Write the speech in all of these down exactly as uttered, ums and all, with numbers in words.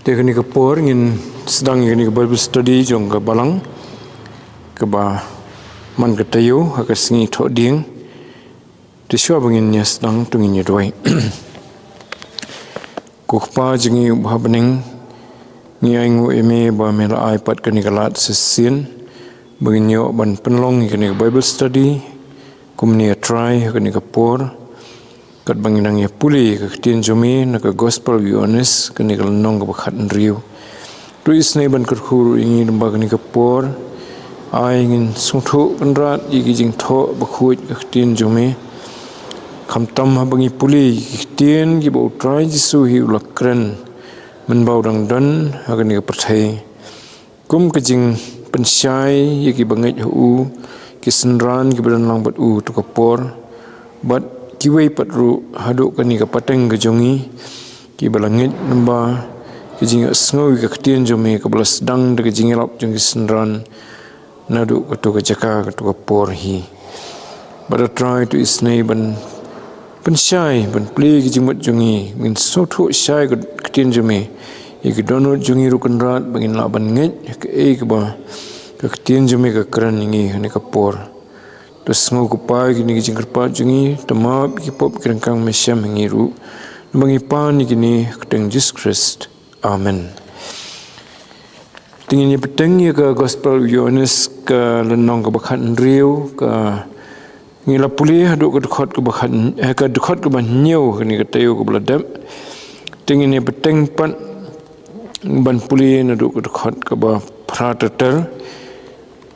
Te kane ka por ngin sdang ïa kane ka Bible study jong ka balang kaba man ka taïew ha ka sngi Thohdieng. Te shuwa ba ngin ïa sdang to ngin ïa duwai. Ko Kpa jong ngi uba ha bneng, ngi ainguh ïa me ba me la ai pat kane ka lad shisien ba ngin ïoh ban pynlong ïa kane ka Bible study kumne, A Trai, ha kane ka por. Katba ngi dang ïa pule ïa ka ktien jong me na ka Gospel u Ïoannis, kane ka lynnong kaba khathynriew. To isynei ban kyrkhu ruh ïa ngi lyngba kane ka por. Ai ngin sngewthuh kynrad ïa ki jingthoh bakhuid ka ktien jong me. Khamtam haba ngi pule ïa ki ktien kiba U Trai Jisu hi u la kren mynba u dang don ha kane ka pyrthei. Kum ka jingpynshai ïa kiba ngeit ha u, ki synran kiba don lang bad u to ka por, bad kiwei pat ruh haduh kane ka pateng ka jong ngi, kiba la ngeit lyngba ka jingïohsngew ïa ka ktien jong me kaba la sdang da ka jingïalap jong ki synran naduh kato ka jaka kato ka por hi. Bad A Trai, to isynei ban pynshai, ban plie ki jingmut jong ngi, ngin sngewthuh shai ka ktien jong me. Ïa ki dohnud jong ngi ruh kynrad ba ngin lah ban ngeit ïa kaei kaba ka ktien jong me ka kren ïa ngi ha kane ka por. To sngew, ko Kpa, ïa kine ki jingkyrpad jong ngi, to map ïa ki pop ki ryngkang me shem ha ngi ruh. Ba ngi pan ïa kine ha ka kyrteng Jisu Khrist. Amen. Te ngin ïa bteng ïa ka Gospel u Ïoannis, ka lynnong kaba khathynriew, ka ngi la pule haduh ka dkhot kaba khat, eh, ka dkhot kaba hynñiew kane ka taïew kaba la dep. Te ngin ïa bteng pat ban pule naduh ka dkhot kaba phra ter ter.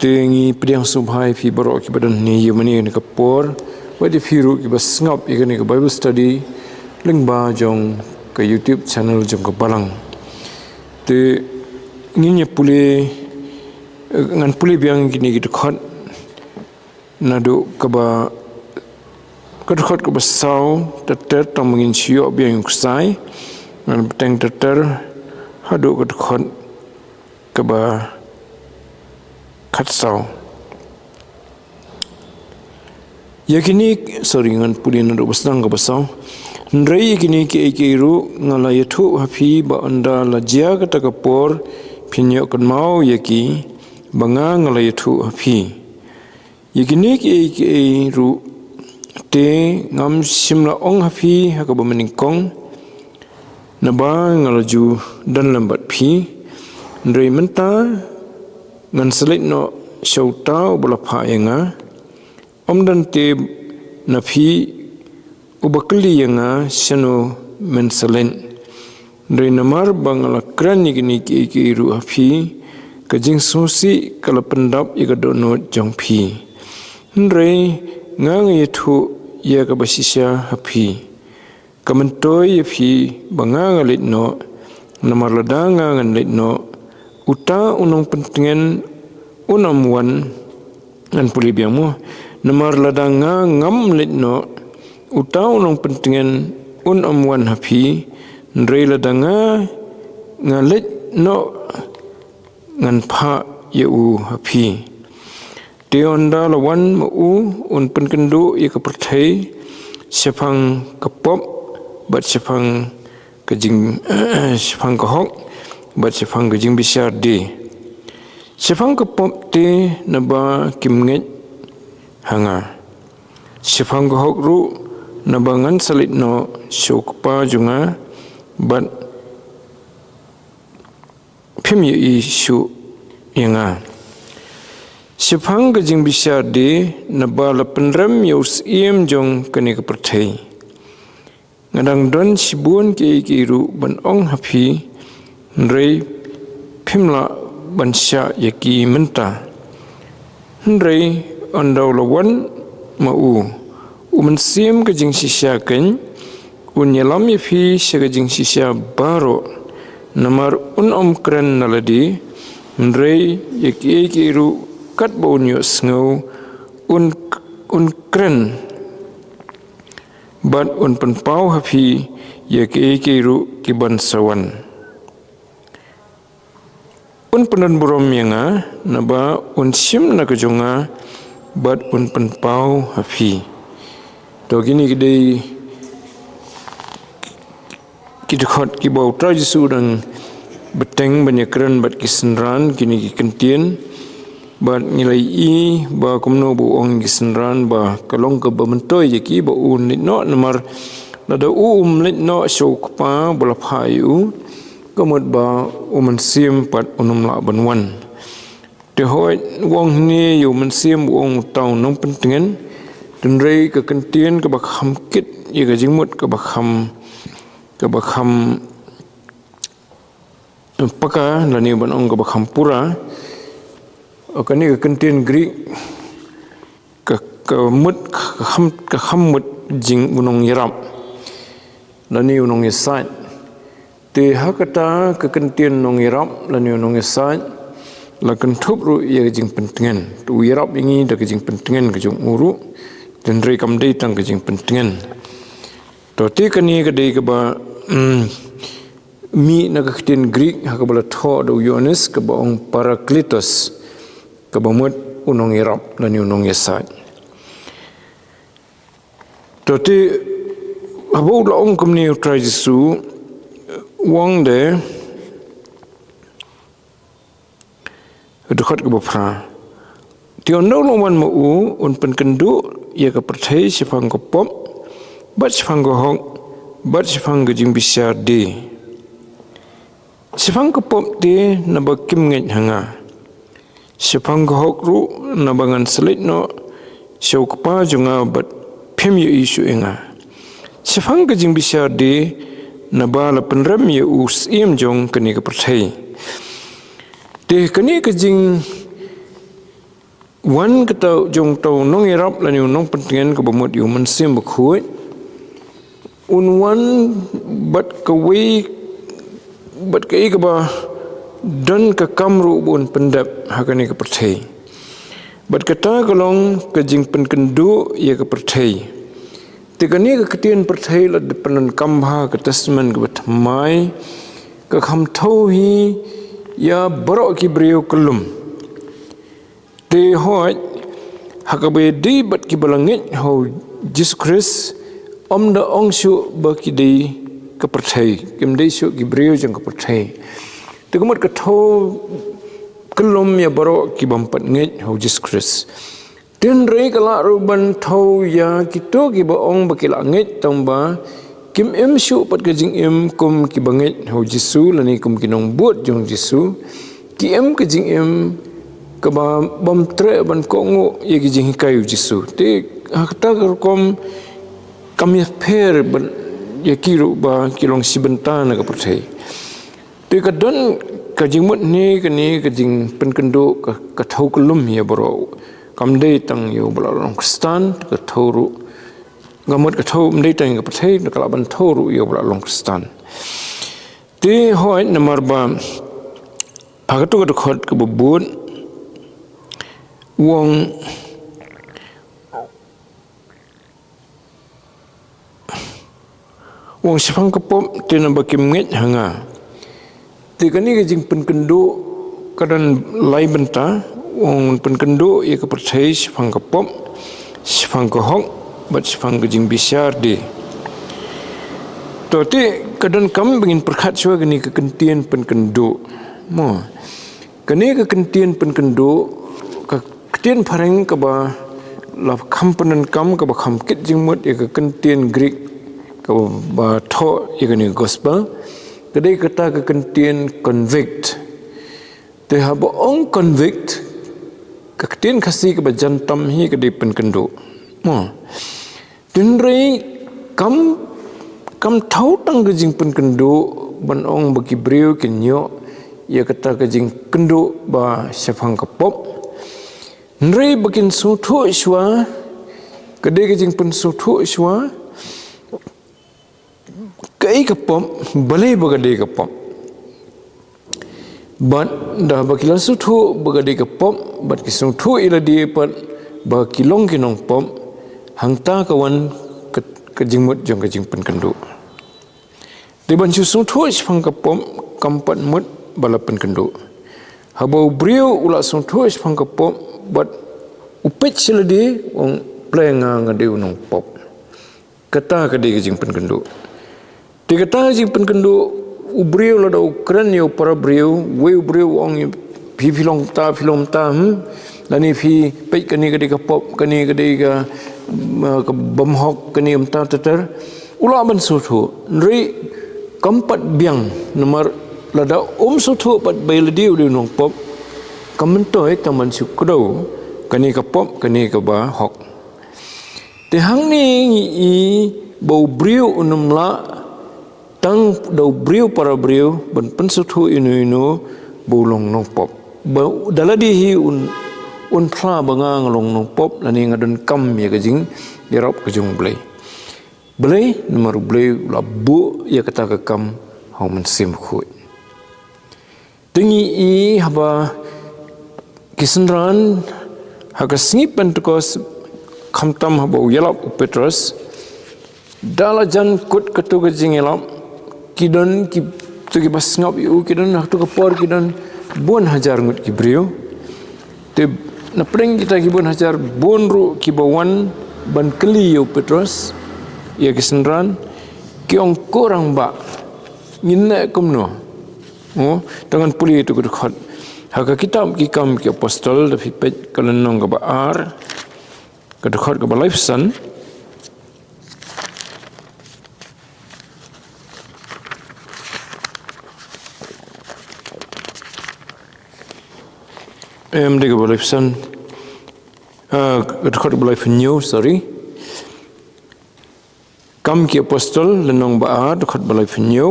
Te ngi pdiang sngewbha ïa phi baroh kiba don hangne ïa mane kane ka por, bad ïa phi ruh kiba sngap ïa kane ka Bible study lyngba jong ka YouTube channel jong ka balang. Te ngin ïa pule, eh, ngan pule biang kine ki dkhot naduh kaba, ka dkhot kaba saw ter ter, tang ba ngin shu ïoh biang u ksai. Ngan bteng ter ter haduh ka dkhot kaba khatsaw. Ïa kine, sorry, ngan pule naduh ba sdang kaba saw. Hynrei ïa kine kiei kiei ruh nga la ïathuh ha phi ba ynda la jia kata ka por phin ïoh kynmaw ïa ki, ba nga, nga la ïathuh ha phi. Ïa kine kiei kiei ruh te ngam shym la ong ha phi ha kaba mynnyngkong, naba nga la ju don lem bad phi. Hynrei mynta ngan sa leit noh sha uta uba la phah ïa nga. Ym don te na phi uba kylli ïa nga, shano men sa leit. Hynrei namar ba nga la kren ïa kine kiei kiei ruh ha phi, ka jingsngewsih ka la pyndap ïa ka dohnud jong phi. Hynrei nga, nga ïathuh ïa kaba shisha ha phi. Ka myntoi ïa phi ba nga, nga leit noh, namar lada nga ngan leit noh, uta u nongpyntngen un ym wan. Ngan pule biang mo. Namar lada nga ngam leit noh, uta u nongpyntngen un ym wan ha phi, hynrei lada nga, nga leit noh, ngan phah ïa u ha phi. Te ynda la wan ma u, un pynkynduh ïa ka pyrthei shaphang ka pop bad shaphang ka jing, shaphang ka hok bad shaphang ka jingbishar die. Shaphang ka pop te naba kim ngeit ha nga. Shaphang ka hok ruh naba ngan sa leit noh sha u Kpa jong nga, bad phim ïohi shuh ïa nga. Shaphang ka jingbishar die naba la pynrem ïa u syiem jong kane ka pyrthei. Nga dang don shibun kiei kiei ruh ban ong ha phi, hynrei phim lah ban shah ïa ki mynta. Hynrei ynda u la wan ma u, u Mynsiem ka jingshisha keiñ, un ïalam ïa phi sha ka jingshisha baroh. Namar un ym kren na lade, hynrei ïa kiei kiei ruh katba un ïohsngew, un, un kren, bad un pynpaw ha phi ïa kiei kiei ruh ki ban sa wan. Un pyndonburom ïa nga, naba un shim na ka jong nga, bad un pynpaw ha phi. To kine ki dei ki dkhot kiba U Trai Jisu u dang bteng ban ïakren bad ki synran kine ki kyntien, bad ngi la ïohi ba kumno ba u ong ïa ki synran ba ka long kaba myntoi ïa ki ba un leit noh, namar lada u um leit noh sha u Kpa ba la phah ïa u, ka mut ba u Mynsiem pat un ym lah ban wan. Te hooid, u ong hangne ïa u Mynsiem, u ong uta u nongpyntngen, hynrei ka kyntien kaba kham kit ïa ka jingmut kaba kham, kaba kham paka, lane ban ong kaba kham pura. Kane ka kyntien Greek ka, ka mut, ka kham, ka kham mut jing u nongïarap lane u nongïasaid. Te ha kata ka kyntien nongïarap lane u nongïasaid la kynthup ruh ïa ka jingpyntngen. Te u ïarap ïa ngi da ka jingpyntngen ka jong u ruh, hynrei kam dei tang ka jingpyntngen. To te kane ka dei kaba, mm, mih na ka ktien Greek ha kaba la thoh da u Ïoannis kaba ong Parakletos, kaba mut u nongïarap lane u nongïasaid. To te, haba u la ong kumne u Trai Jisu, u ong de, dkhot kaba phra. Te ynda u la wan ma u, un pynkynduh ïa ka pyrthei shaphang ka pop, bad shaphang ka hok, bad shaphang ka jingbishar die. Shaphang ka pop te naba kim ngeit ha nga. Shaphang ka hok ruh naba ngan sa leit noh sha u Kpa jong nga bad phim ïohi shuh ïa nga. Shaphang ka jingbishar die naba la pynrem ïa u syiem jong kane ka pyrthei. Te kane ka jing wan kata jong uta u nongïarap lane u nongpyntngen kaba mut ïa u Mynsiem Bakhuid. Un wan bad kawei, bad kaei kaba don ka kam ruh ba un pyndep ha kane ka pyrthei. Bad kata ka long ka jingpynkynduh ïa ka pyrthei. Te kane ka ktien pyrthei la pyndonkam ha ka Testament kaba thymmai, ka kham thew hi ïa baroh ki briew kyllum. Te hooid, ha kaba ïadei bad kiba la ngeit ha u Jisu Khrist, ym da ong shuh ba ki dei ka pyrthei, kim dei shuh ki briew jong ka pyrthei. Te ka mut ka thew kyllum ïa baroh ki bym pat ngeit ha u Jisu Khrist. Hynrei ka lah ruh ban thew ïa kito kiba ong ba ki la ngeit tang ba kim im shuh pat ka jingim kum kiba ngeit ha u Jisu lane kum ki nongbud jong u Jisu. Ki im ka jingim kaba bym treh ban kohnguh ïa ki jinghikai u Jisu. Te ha kata ka rukom kam ïapher ban ïa ki ruh ba ki long shi bynta na ka pyrthei. Te ka don ka jingmut ne kane ka jingpynkynduh ka, ka thew kyllum ïa baroh. Kam dei tang ïa uba la long Khristan, ka thew ruh. Ka mut ka thew, ym dei tang ïa ka pyrthei, ka lah ban thew ruh ïa uba la long Khristan. Te hooid namar ba ha kato ka dkhot kaba bud u ong, u ong shaphang ka pop te naba kim ngeit ha nga. Te kane ka jingpynkynduh ka don lai bynta, u ong pynkynduh ïa ka pyrthei shaphang ka pop, shaphang ka hok, bad shaphang ka jingbishar die. To te ka donkam ba ngin pyrkhat shuwa kane ka kyntien pynkynduh. Mo. Kane ka kyntien pynkynduh, ka ktien phareng kaba la kham pyndonkam, kaba kham kit jingmut ïa ka kyntien Greek kaba thoh ïa kane ka gospel. Ka dei kata ka kyntien convict. Te haba ong convict, ka ktien Khasi kaba jan tam hi ka dei pynkynduh. Mo. Hynrei kam, kam thew tang ka jingpynkynduh ban ong ba ki briew kin ïoh ïa kata ka jingkynduh ba shaphang ka pop. Hynrei ba kin sngewthuh shuwa, ka dei ka jingpynsngewthuh shuwa, kaei ka pop, balei ba ka dei ka pop. Bad da ba ki la sngewthuh ba ka dei ka pop, bad ki sngewthuh ïa lade pat ba ki long ki nongpop, hangta ka wan ka, ka jingmut jong ka jingpynkynduh. Te ban shu sngewthuh shaphang ka pop, kam pat mut ba la pynkynduh. Haba u briew u la sngewthuh shaphang ka pop, bad u peit sha lade, u ong, plie nga, nga dei u nongpop. Kata ka dei ka jingpynkynduh. Te kata ka jingpynkynduh U briew lada u kren ïa u para briew, wei u briew u ong ïa phi, phi long ta, phi long ta, hmm? Lane phi peit kane ka dei ka pop, kane ka dei ka, mm, ka bym hok, kane um ta ter ter. U lah ban sngewthuh. Hynrei kam pat biang, namar lada um sngewthuh pat ba ïa lade u dei u nongpop, kam myntoi tang ban shu kdew kane ka pop, kane kaba hok. Te hangne ngi i ba u briew un ym lah tang da u briew para briew ban pynsngewthuh ïano ïano ba u long nongpop. Ba da lade hi un, un phla ba nga, nga long nongpop lane nga donkam ïa ka jingïarap ka jong U Blei. Balei? Namar U Blei u la buh ïa kata ka kam ha U Mynsiem Bakhuid. Te ngi i haba ki synran ha ka sngi Pentekost, khamtam haba u ïalap u Petros, da la jan kut kato ka jingïalap, ki don ki, to kiba sngap ïa u, ki don ha kato ka por ki don bun hajar ngut ki briew. Te na pdeng kita ki bun hajar, bun ruh kiba wan ban kylli ïa u Petros, ïa ki synran, ki ong, ko rangbah, ngin leh kumno? Oh, te ngan pule ïa kato ka dkhot ha ka kitab Ki Kam ki Apostol, da phi peit ka lynnong kaba ar, ka dkhot kaba laiphew san. Em, dei kaba laiphew san. Ah, ka dkhot kaba laiphew hynñiew, sorry. Kam ki Apostol, lynnong ba ar, dkhot ba laiphew hynñiew.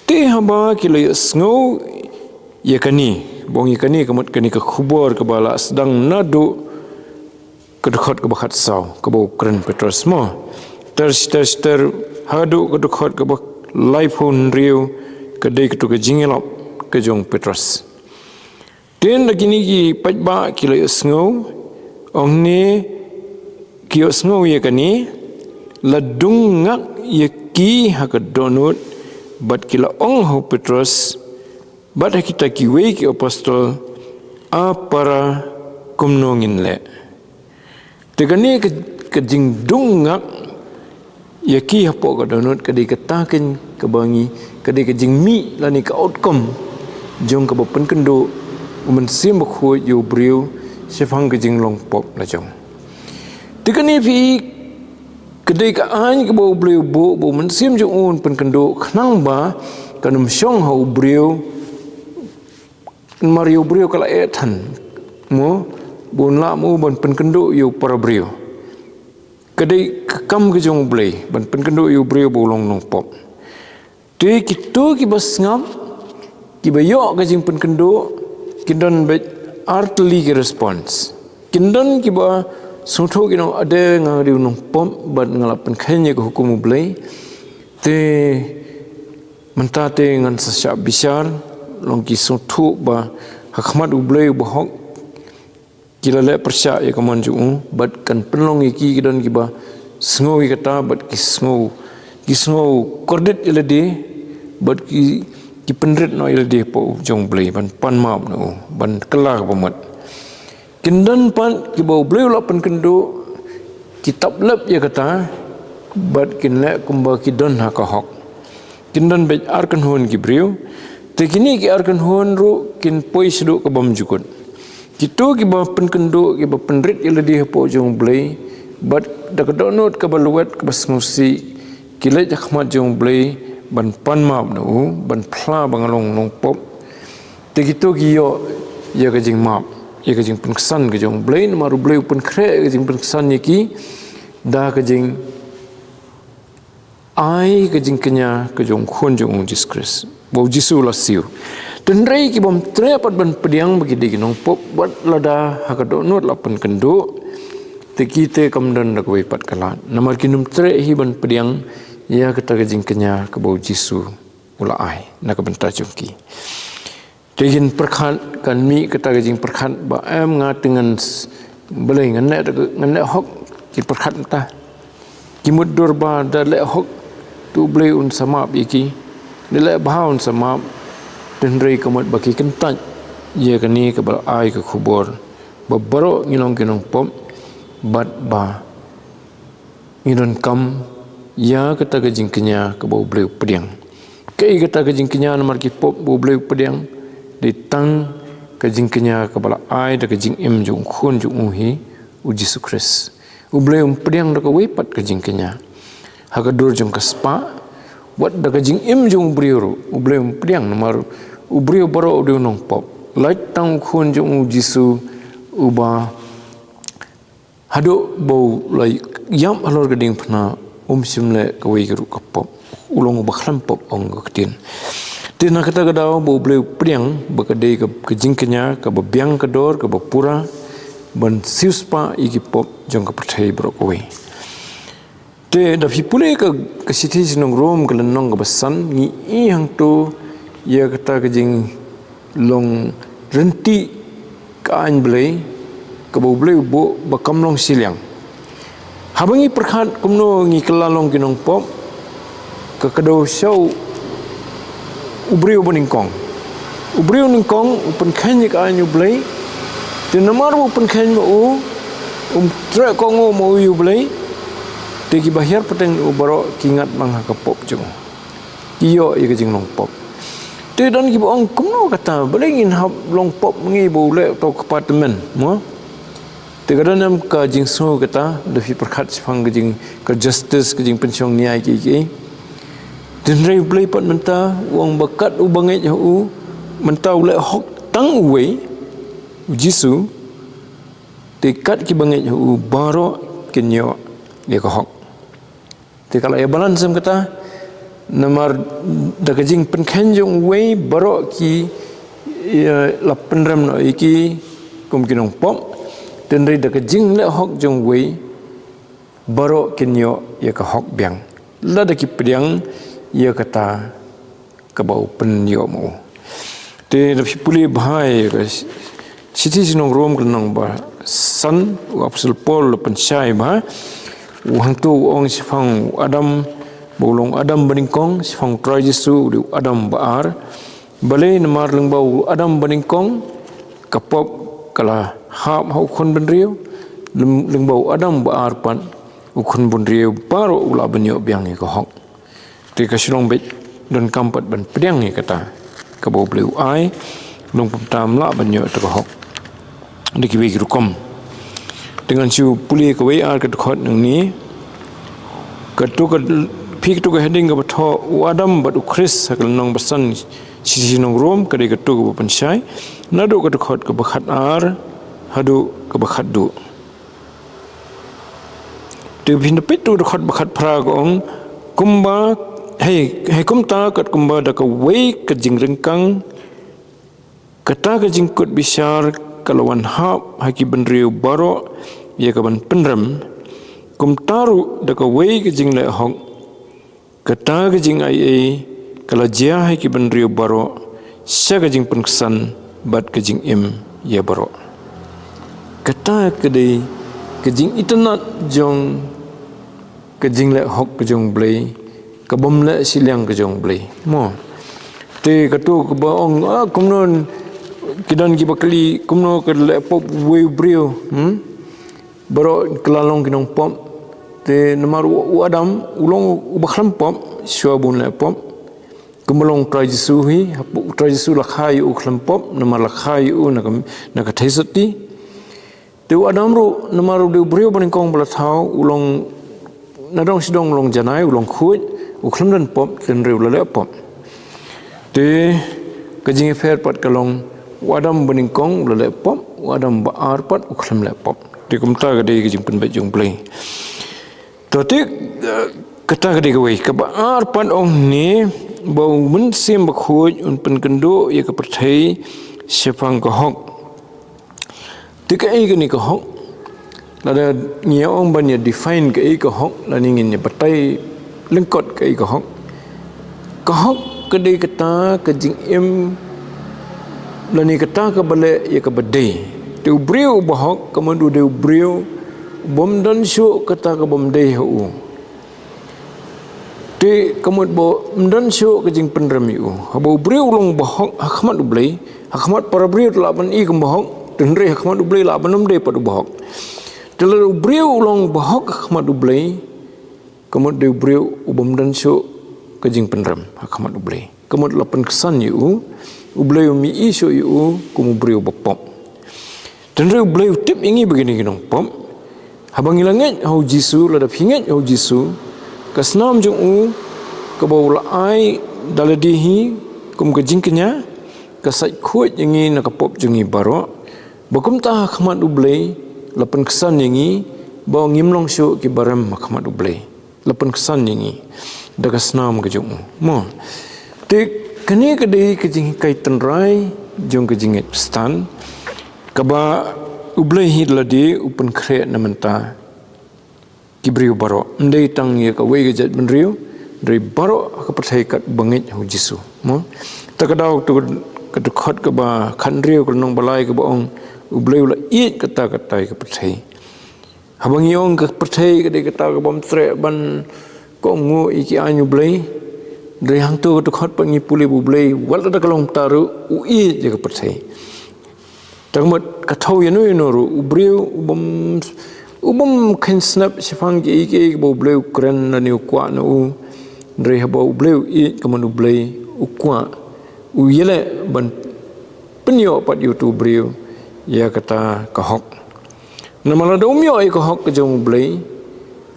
Te haba ki la ïohsngew ïa kane, ba ong ïa kane, ka mut kane ka khubor kaba la sdang naduh ka dkhot kaba khatsaw, kaba u kren Petros mo. Ter shi ter shi ter, haduh ka dkhot kaba laiphew hynriew, ka dei kato ka jingïalap ka jong u Petros. Te ynda kine ki paidbah ki la ïohsngew, ong ne ki ïohsngew ïa kane, la dung ngak ïa ki ha ka dohnud, bad ki la ong ha u Petros bad ha kita kiwei ki apostol, a para, kumno ngin leh? Te kane ka, ka jingdung ngak ïa ki hapoh ka dohnud, ka dei kata keiñ kaba ngi, ka dei ka jingmih lane ka outcome jong kaba pynkynduh U Mynsiem Bakhuid ïa u briew shaphang ka jinglong pop la jong. Te kane phi, ka dei ka aiñ kaba U Blei u buh, ba U Mynsiem jong u un pynkynduh, khnang ba kan ym shong ha u briew, namar ïa u briew ka la eh than, mo, ba un lah mo ban pynkynduh ïa u para briew. Ka dei ka kam ka jong U Blei ban pynkynduh ïa u briew ba u long nongpop. Te kito kiba sngap, kiba ïoh ka jingpynkynduh, kin don beit ar tylli ki response. Kin don kiba sngewthuh, kin ong, ade, nga dei u nongpop bad nga la pynkheiñ ïa ka hukum U Blei. Te mynta te ngan sa shah bishar. Long ki sngewthuh ba ha khmat U Blei uba hok ki la leh pyrshah ïa ka mon jong u, bad kan pynlong ïa ki, ki don kiba sngew ïa kata, bad ki sngew, ki sngew kordit ïa lade, bad ki, ki pynrit noh ïa lade hapoh jong U Blei, ban pan map na u, ban kylla kaba mut. Kin don pat kiba U Blei u la pynkynduh, ki taplep ïa kata, bad kin leh kumba ki don ha ka hok. Kin don beit ar kynhun ki briew, te kine ki ar kynhun ruh kin poi shaduh ka bymjukut. Kito kiba pynkynduh, kiba pynrit ïa lade hapoh jong U Blei, bad da ka dohnud kaba lwet, kaba sngewsih, ki leit ha khmat jong U Blei ban pan map na u, ban phla ba nga long nongpop. Te kito ki ïoh ïa ka jingmap, ïa ka jingpynksan ka jong U Blei, namar U Blei u pynkhreh ïa ka jingpynksan ïa ki da ka jing ai ka jingkñia ka jong u Khun jong u Jisu Khrist, ba U Jisu u la siew. Te hynrei ki bym treh pat ban pdiang ba ki dei ki nongpop, wat lada ha ka dohnud la pynkynduh, te ki te kam don da kawei pat ka lad, namar kim treh hi ban pdiang ïa kata ka jingkñia kaba U Jisu u la ai na ka bynta jong ki. Te kin pyrkhat, kan mih kata ka jingpyrkhat ba, em, nga te ngan s-, balei ngan leh, ngan leh hok, kin pyrkhat mynta. Ki mutdur ba da leh hok, to U Blei un sa map ïa ki. Da leh bha un sa map. Te hynrei ka mut ba ki kyntait ïa kane kaba la ai ka khubor ba baroh ngi long ki nongpop, bad ba ngi donkam ïa kata ka jingkñia kaba U Blei u pdiang. Kaei kata ka jingkñia namar ki pop ba U Blei u pdiang? Dei tang ka jingkñia kaba la ai da ka jingim jong u Khun jong u hi, U Jisu Khrist. U Blei um pdiang da kawei pat ka jingkñia ha ka dur jong ka spah, wat da ka jingim jong u briew ruh U Blei um pdiang, namar u briew baroh u dei u nongpop. Lait tang u Khun jong u Jisu uba haduh ba u la ïap halor ka diengphna um shym leh kawei ka ruh ka pop. U long uba khlem pop, ong ka ktien. Te na kata ka daw ba U Blei u pdiang ba ka dei ka, ka jingkñia kaba biang ka dor, kaba pura, ban siewspah ïa ki pop jong ka pyrthei baroh kawei. Te da phi pule ka, ka shithi sha ki nong Rom ka lynnong kaba san, ngi i hangto ïa kata ka jinglong ryntih ka aiñ Blei, kaba U Blei u buh ba kam long shiliang. Haba ngi pyrkhat kumno ngi kylla long ki nongpop, ka kdew sha u briew ba nyngkong. U briew nyngkong u pynkheiñ ïa ka aiñ U Blei. Te namar u pynkheiñ ma u, um treh kohnguh ma u ïa U Blei. Te kiba hiar pateng u baroh ki ngat lang ha ka pop jong u, ki ïoh ïa ka jinglong pop. Te don kiba ong, kumno kata, balei ngin hap long pop ngi ba u leh uto u kpa tymmen, mo? Te ka don em ka jingsngew kata, da phi pyrkhat shaphang ka jing, ka justice, ka jingpynshong ïa kiei kiei. Te hynrei U Blei pat mynta u ong ba kat uba ngeit ha u, mynta u leh hok tang uwei, U Jisu. Te kat kiba ngeit ha u baroh kin ïoh ïa ka hok. Te ka la ïa balance em kata, namar da ka jingpynkheiñ jong uwei baroh ki, ïa, la pynrem noh ïa ki kum ki nongpop. Te hynrei da ka jingleh hok jong uwei baroh kin ïoh ïa ka hok biang, lada ki pdiang ïa kata kaba u pynïoh ma u. Te da phi pule bha ïa ka shithi sha ki nong Rom ka lynnong ba san, u Apostol Paul u pynshai bha, u hangto u ong shaphang u Adam, ba u long Adam ba nyngkong, shaphang u Trai Jisu u dei u Adam ba ar. Balei? Namar lyngba u Adam ba nyngkong ka pop ka la hap ha u khun bynriew, lym-, lyngba u Adam ba ar pat u khun bynriew baroh u lah ban ïoh biang ïa ka hok. Te ka shu long beit donkam pat ban pdiang ïa kata kaba U Blei u ai, long kumta ym lah ban ïoh ïa ka hok da kiwei ki rukom. Te ngan shu pule kawei ar ka dkhot nangne. Kato ka, phi kato ka heading kaba thoh U Adam bad U Khrist ha ka lynnong ba san shithi sha ki nong Rom, ka dei kato kaba pynshai naduh ka dkhot kaba khatar haduh kaba khatduh. Te phin da peit tu dkhot ba khatphra ka ong, kumba, hei, hei kumta katkumba da kawei ka jingryngkang kata ka jingkut bishar ka la wan hap ha ki bynriew baroh ïa ka ban pynrem, kumta ruh da kawei ka jingleh hok kata ka jingaiei ka la jia ha ki bynriew baroh sha ka jingpynksan bad ka jingim ïa baroh. Kata ka dei ka jingitynnad jong ka jingleh hok ka jong U Blei, ka bym leh shiliang ka jong U Blei. Mo. Te kato kaba ong, ah, kumno, ki don kiba kylli, kumno ka leh pop uwei u briew, hmm? Baroh ki la long ki nongpop. Te namar u, u Adam u long uba khlem pop shuwa ba un leh pop. Kumba long u Trai Jisu hi, hapoh u Trai Jisu la kha ïa u khlem pop, namar la kha ïa u na ka, na ka theisotti. Te u Adam ruh namar u dei u briew ba nyngkong ba la thaw, u long nadong shadong u long janai, u long khuid, u khlem don pop, te hynrei u la leh pop. Te ka jingïapher pat ka long, u Adam ba nyngkong u la leh pop, u Adam ba ar pat u khlem leh pop. Te kumta ka dei ka jingpynbeit jong U Blei. To te, eh, kata ka dei kawei, kaba ar pat ong ne, ba u Mynsiem Bakhuid un pynkynduh ïa ka pyrthei shaphang ka hok. Te kaei kane ka hok? Lada ngi ïa ong ban ïa define kaei ka hok, lane ngin ïa batai lyngkot kaei ka hok. Ka hok ka dei kata ka jingim, lane kata kaba leh ïa kaba dei. Te u briew uba hok, ka mut u dei u briew ubym don shuh kata kabym dei ha u. Te ka mut ba ym don shuh ka jingpynrem ïa u. Haba u briew u long uba hok ha khmat U Blei, ha khmat para briew te lah ban i kum ba hok, te hynrei ha khmat U Blei lah ban ym dei pat uba hok. Te lada u briew u long uba hok ha khmat U Blei, ka mut dei u briew ubym don shuh ka jingpynrem ha khmat U Blei. Ka mut la pynksan ïa u, U Blei um ïohi shuh ïa u kum u briew ba pop. Hynrei U Blei u tip ïa ngi ba ngi dei ki nongpop. Haba ngi la ngeit ha U Jisu, lada phi ngeit ha U Jisu, ka snam jong u kaba u la ai da lade hi kum ka jingkñia, ka sait khuid ïa ngi na ka pop jong ngi baroh. Ba kumta ha khmat U Blei la pynksan ïa ngi ba ngim long shuh ki barem ha khmat U Blei. La pynksan ïa ngi da ka snam ka jong u. Mo. Te kane ka dei ka jinghikai tynrai jong ka jingngeit Khristan, kaba U Blei hi da lade u pynkhreh na mynta ki briew baroh. Ym dei tang ïa kawei ka jaitbynriew, hynrei baroh ha ka pyrthei kat ba ngeit ha U Jisu. Mo. Ta ka daw tu ka dkhot kaba khathynriew ka lynnong ba lai kaba ong, U Blei u la ïeit katta katta ïa ka pyrthei. Haba ngi ong ka pyrthei ka dei kata ka bym treh ban kohnguh ïa ki aiñ U Blei. Hynrei hangto ka dkhot pat ngi pule ba U Blei wat lada ka long kumta ruh u ïeit ïa ka pyrthei. Tang mut ka thaw ïano ïano ruh u briew u bym, u bym kheiñ snep shaphang kiei kiei ba U Blei u kren lane u kwah na u. Hynrei haba U Blei u ïeit, ka mut U Blei u kwah, u ïaleh ban pynïoh pat ïa uto u briew ïa kata ka hok. Namar lada um ïoh ïa ka hok ka jong U Blei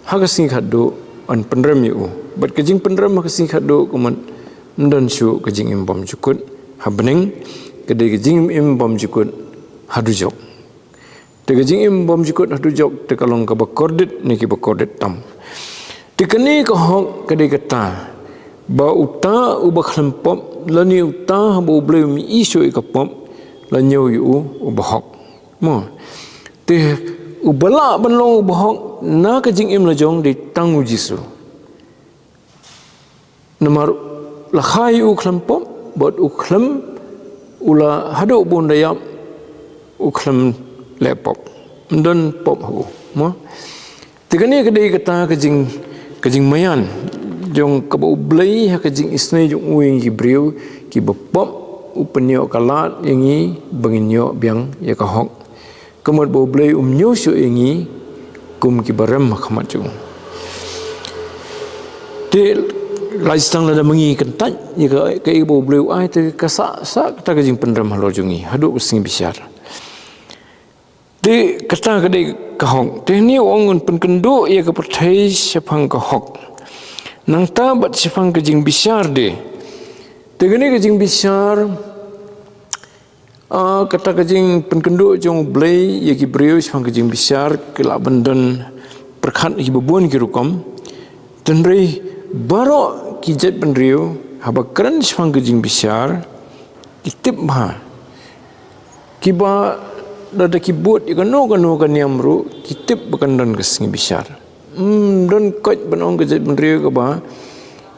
ha ka sngi khatduh, yn pynrem ïa u. Bad ka jingpynrem ha ka sngi khatduh ka mut ym don shuh ka jingim bymjukut ha bneng, ka dei ka jingim bymjukut ha dujok. Te ka jingim bymjukut ha dujok te ka long kaba kordit na kiba kordit tam. Te kane ka hok ka dei kata ba uta uba khlem pop lane uta haba U Blei um ïohi shuh ïa ka pop, la ñiew ïa u uba hok. Mo. Te uba lah ban long uba hok na ka jingim la jong dei tang U Jisu. Namar la kha ïa u khlem pop, bad u khlem, u la haduh ba un da ïap, u khlem leh pop. Ym don pop ha u. Mo. Te kane ka dei kata ka jing, ka jingmaïan jong kaba U Blei ha ka jingisynei jong u ïa ngi ki briew kiba pop, u pynïoh ka lad ïa ngi ba ngin ïoh biang ïa ka hok. Ka mut ba U Blei um ñiew shuh ïa ngi kum kiba rem ha khmat jong u. Te lait tang lada ma ngi kyntait ïa ka, kaei ba U Blei u ai, te ka sah, sah kata ka jingpynrem halor jong ngi haduh ka sngi bishar. Te kata ka dei ka hok. Te hangne u ong un pynkynduh ïa ka pyrthei shaphang ka hok, nangta bad shaphang ka jingbishar de. Te kane ka jingbishar, ah, kata ka jingpynkynduh jong U Blei ïa ki briew shaphang ka jingbishar ka lah ban don pyrkhat kiba bun ki rukom. Hynrei baroh ki jaitbynriew haba kren shaphang ka jingbishar, ki tip bha. Kiba lada ki bud ïa kano kano ka niam ruh, ki tip ba kan don ka sngi bishar. Ym don koit ban ong ka jaitbynriew kaba,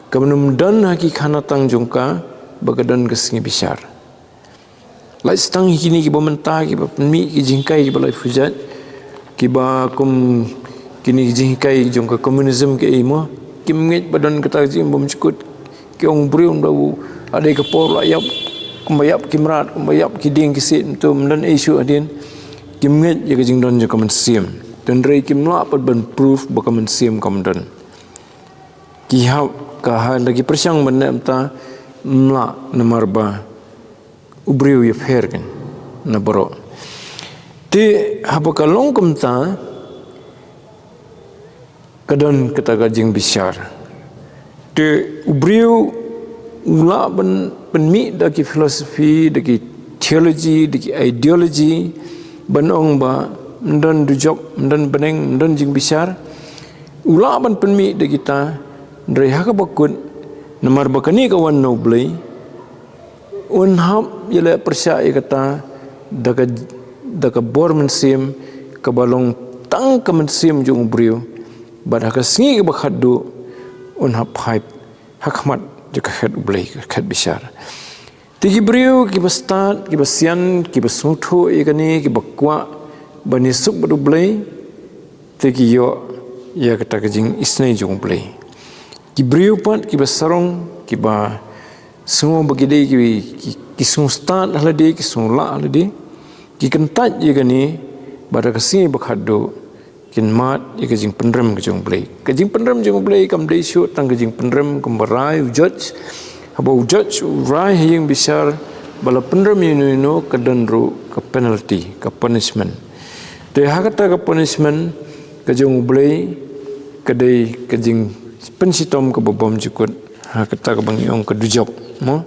kaba ym don ha ki khanatang jong ka ba ka don ka sngi bishar. Lait tang hi kine kiba mynta kiba pynmih ki jinghikai kiba laiphew jait, kiba kum kine ki jinghikai jong ka communism kaei mo, kim ngeit ba don kata ka jingim bymjukut. Ki ong briew ynda u, ha dei ka por la ïap, kumba ïap ki mrad, kumba ïap ki dieng ki siej, mynta ym don ei shuh hadien. Kim ngeit ïa ka jingdon jong ka mynsiem. Hynrei kim lah pat ban proof ba ka mynsiem kam don. Ki hap ka ha da ki pyrshang ban leh mynta, ym lah namar ba u briew ïapher kein na baroh. Te haba ka long kumta, ka don kata ka jingbishar. Te u briew u lah ban pynmih da ki philosophy, da ki theology, da ki ideology, ban ong ba ym don dujok, ym don bneng, ym don jingbishar. U lah ban pynmih da kita, hynrei ha kaba kut, namar ba kane ka wan na U Blei, un hap ïaleh pyrshah ïa kata da ka, da ka bor mynsiem kaba long tang ka mynsiem jong u briew. Bad ha ka sngi kaba khatduh un hap phai ha khmat jong ka khet U Blei, ka khet bishar. Te ki briew kiba stad, kiba sian, kiba sngewthuh ïa kane, kiba kwah ban ïasuk bad U Blei, te ki ïoh ïa kata ka jingisynei jong U Blei. Ki briew pat kiba sarong, kiba sngew ba ki dei ki, ki, ki sngewstad ha lade, ki sngew lah ha lade, ki kyntait ïa kane, bad ha ka sngi ba khatduh kin mad ïa ka jingpynrem ka jong U Blei. Ka jingpynrem jong U Blei kam dei shuh tang ka jingpynrem kumba rai u judge, Haba u judge u rai ha ïing bishar ba la pynrem ïano ïano, ka don ruh ka penalty, ka punishment. Te ha kata ka punishment ka jong U Blei ka dei ka jingpynshitom kaba bymjukut, ha kata kaba ngi ong ka dujok, mo.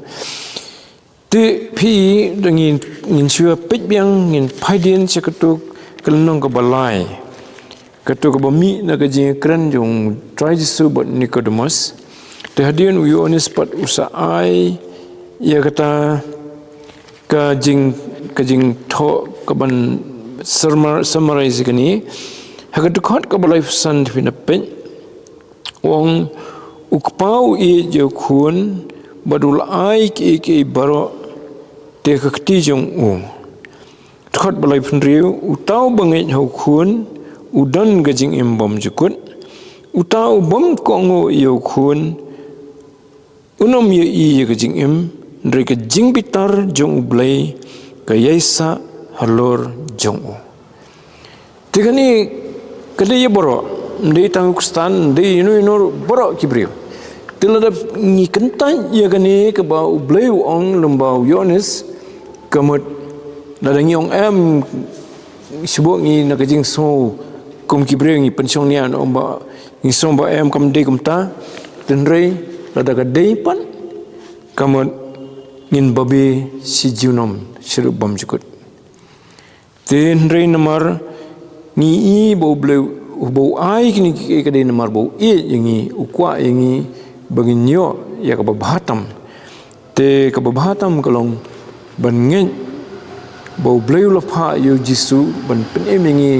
Te phi, da ngin, ngin shu peit biang, ngin peit dien sha katu ka lynnong kaba lai, katu kaba mih na ka jingkren jong Trai Jisu bad Nicodemus. Te hadien u Ïoannis pat u sa ai ïa kata ka jing, ka jingthoh kaban summar-, summarize kane ha ka dkhot kaba laiphew san. Te phin da peit, u ong, U Kpa u ïeit ïa u Khun bad u la ai kiei kiei baroh te ka kti jong u. Dkhot ba laiphew hynriew, uta uba ngeit ha u Khun u don ka jingim bymjukut. Uta u bym kohnguh ïa u Khun un ym ïohi ïa ka jingim, hynrei ka jingbitar jong U Blei ka ïaisah halor jong u. Te kane ka dei ïa baroh, ym dei tang u Khristan, ym dei ïano ïano, baroh ki briew. Te lada ngi kyntait ïa kane kaba U Blei u ong lyngba u Ïoannis, ka mut lada ngi ong em, shu buh ngi na ka jingsngew kum ki briew, ngi pynshong nia, ong ba ngi sngew ba em, kam dei kumta. Te hynrei lada ka dei pat, ka mut ngin babe shi junom shaduh bymjukut. Te hynrei namar ngi i ba U Blei, ba u ai kine kiei kiei ka dei namar ba u ïeit ïa ngi, u kwah ïa ngi ba ngin ïoh ïa kaba bha tam. Te kaba bha tam ka long ban ngeit ba U Blei u la phah ïa u Jisu ban pynim ïa ngi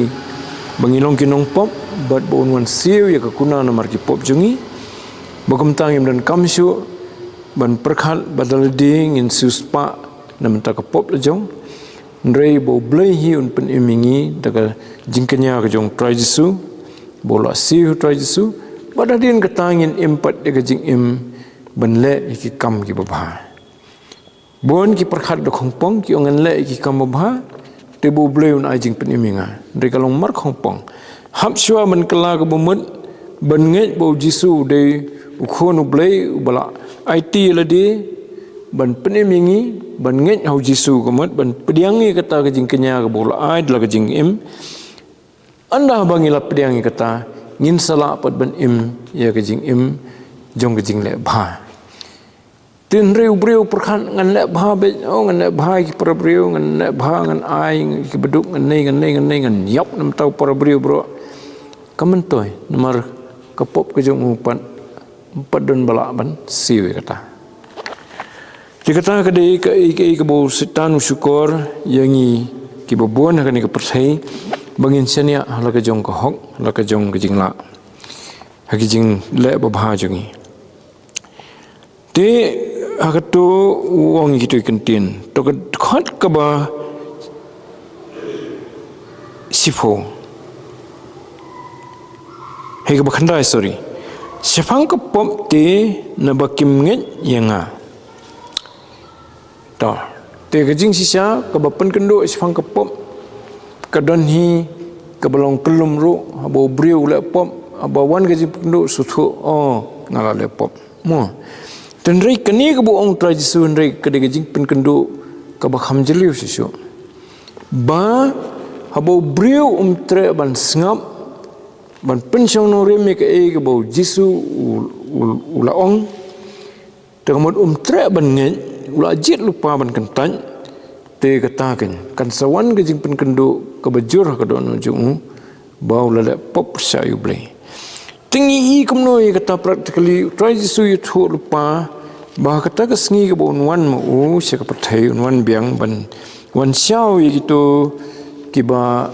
ba ngin long ki nongpop, bad ba un wan siew ïa ka kuna namar ki pop jong ngi. Ba kumta ngim donkam shuh ban pyrkhat ba da lade ngin siewspah na bynta ka pop la jong. Hynrei ba U Blei hi un pynim ïa ngi da ka jingkñia ka jong u Trai Jisu, ba u la siew ha u Trai Jisu, bad hadien kata ngin im pat ïa ka jingim ban leh ïa ki kam kiba bha. Bun ki pyrkhat da khongpong, ki ong ngan leh ïa ki kam ba bha, te ba U Blei un ai jingpynim ïa nga. Hynrei ka long mar khongpong. Hap shuwa ban kylla kaba mut, ban ngeit ba u Jisu u dei u Khun U Blei uba la aiti ïa lade ban pynim ïa ngi, ban ngeit ha u Jisu, ka mut ban pdiang ïa kata ka jingkñia kaba u la ai da la ka jingim. Ynda ba ngi la pdiang ïa kata, ngin sa lah pat ban im ïa ka jingim jong ka jingleh bha. Te hynrei u briew u pyrkhat, ngan leh bha beit, oh, ngan leh bha ïa ki para briew, ngan leh bha, ngan ai ïa ki baduk, ngan nei, ngan nei, ngan nei, ngan ïap na bynta u para briew baroh. Kam myntoi, namar ka pop ka jong u pat, pat don ba lah ban siew ïa kata. Te kata ka dei kaei kaei kaba u Soitan u shukor ïa ngi kiba bun ha kane ka pyrthei, ba ngin shaniah ha la ka jong ka hok, ha la ka jong ka jinglah, ha ki jingleh babha jong ngi. Te ha kato u ong ïa kito ki kyntien. To ka dkhot kaba shiphew. Hei, kaba khyndai, sorry. Shaphang ka pop te naba kim ngeit ïa nga. To. Te ka jingshisha kaba pynkynduh shaphang ka pop, ka don hi kaba long kyllum ruh, haba u briew u leh pop, haba wan ka jingpynkynduh, sngewthuh, oh, nga la leh pop. Mo. Te hynrei kane kaba ong Trai Jisu hynrei ka dei ka jingpynkynduh kaba kham jylliew shisha. Ba haba u briew um treh ban sngap, ban pynshong nongrim ïa kaei kaba u Jisu u, u, u la ong, te ka mut um treh ban ngeit, u la jied lypa ban kyntait, te kata kan, kan sa wan ka jingpynkynduh kaba jur ha ka dohnud jong u, ba u la leh pop sha ïa u Blei. Te ngi i kumno ïa kata practically, u Trai Jisu u ïathuh lypa, ba ha kata ka sngi kaba un wan ma u sha ka pyrthei, un wan biang ban wan shaw ïa kito kiba